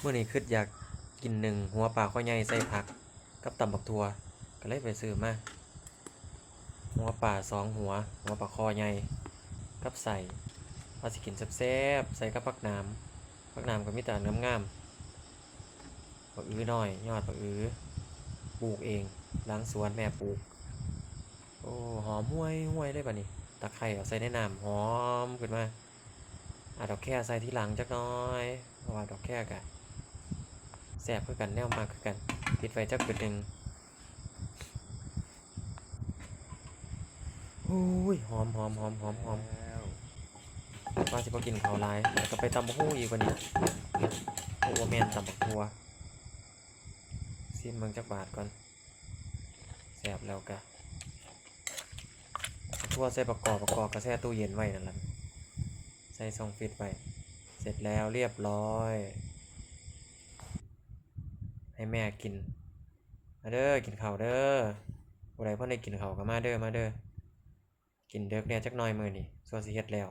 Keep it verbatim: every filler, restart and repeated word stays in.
มื้อนี้คิดอยากกินหนึ่งหัวปลาคอใหญ่ใส่ผักกับตำบักถั่ว ก็เลยไปซื้อมา หัวปลาสองหัว หัวปลาคอใหญ่กับไส้ ว่าสิกินแซ่บๆ ใส่กับผักหนาม ผักหนามก็มีแต่อันงามๆ บักอื้อน้อย ยอดบักอื้อ ปลูกเอง หลังสวนแม่ปลูก โอ้ หอมห่วยห่วยเลยบัดนี้ ตะไคร้เอาใส่ในน้ำ หอมขึ้นมา อ่ะ ดอกแคใส่ทีหลังจักหน่อย เพราะว่าดอกแคกะแซ่บคือกัน แนวมักคือกัน ปิดไว้จักอึดหนึ่ง อุ้ย หอมหอมหอมหอมหอม แล้ว ว่าสิบ่กินข้าวหลาย แล้วก็ไปตำบักหุ่งอีกบัดนี้ โอ้ บ่แม่น ตำบักถั่ว ซิมเบิ่งจักบาดก่อน แซ่บแล้วกะ ถั่วใส่บักกอก บักกอกก็แช่ตู้เย็นไว้นั่นล่ะ ใส่ช่องฟรีซไว้ เสร็จแล้วเรียบร้อย ให้แม่กิน มาเด้อ กินข้าวเด้อ ผู้ใดพอได้กินข้าวก็มาเด้อ มาเด้อ กินเดิกแหน่จักหน่อยมื้อนี้ ส่วนสิเฮ็ดแล้ว